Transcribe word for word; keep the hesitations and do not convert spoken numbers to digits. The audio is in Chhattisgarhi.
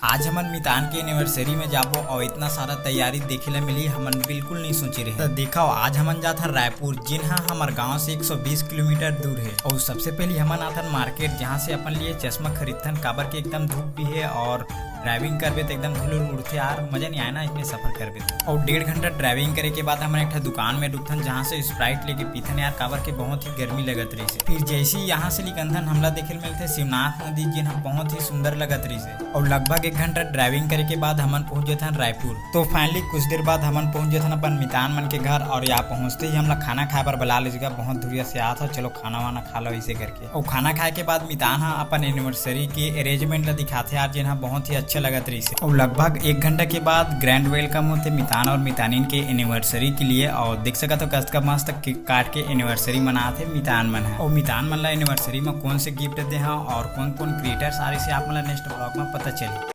आज हमन मितान के एनिवर्सरी में जाबो और इतना सारा तैयारी देखे ला मिली, हमन बिल्कुल नहीं सोचे रहे। तो देखो, आज हमन जात हन रायपुर, जिन हा हमर गांव से एक सौ बीस किलोमीटर दूर है। और सबसे पहले हमन आथन मार्केट, जहाँ से अपन लिए चश्मा खरीदथन, काबर के एकदम धूप भी है और ड्राइविंग करबे तो एकदम धूल उड़थे यार, मजा नहीं आए ना इसमें सफर करबे तो। और डेढ़ घंटा ड्राइविंग करे के बाद हमन एक ठा दुकान में रुकथन, जहाँ से स्प्राइट लेके पीथन यार, काबर के बहुत ही गर्मी लगत रहिस। फिर जैसे ही यहाँ से निकलथन, हमला देखे ल मिलथे शिवनाथ नदी, जिन हा बहुत ही सुंदर लगत रहिस। और लगभग एक घंटा ड्राइविंग करे के बाद हमन पहुंच जथन रायपुर। तो फाइनली कुछ देर बाद हमन पहुंच जथन अपन मितान मन के घर, और यहाँ पहुंचते ही हमला खाना खाए बर बला लेगा, बहुत दूरिया से आत हो, चलो खाना वाना खा लो, इसे करके। और खाना खाए के बाद मितान हा अपन एनिवर्सरी के अरेंजमेंट ला दिखाथे यार, जेन हा बहुत ही अच्छा लगत रहिस। और लगभग एक घंटा के बाद ग्रैंड वेलकम होथे मितान और मितानिन के एनिवर्सरी के लिए। और देख सकत हो कतका मस्त केक काट के एनिवर्सरी मनाथे मितान मन हा। और मितान मन ला एनिवर्सरी में कौन से गिफ्ट दे हा और कौन कौन क्रिएटर्स आ रहिस, आप मन ला नेक्स्ट ब्लॉग में पता चली।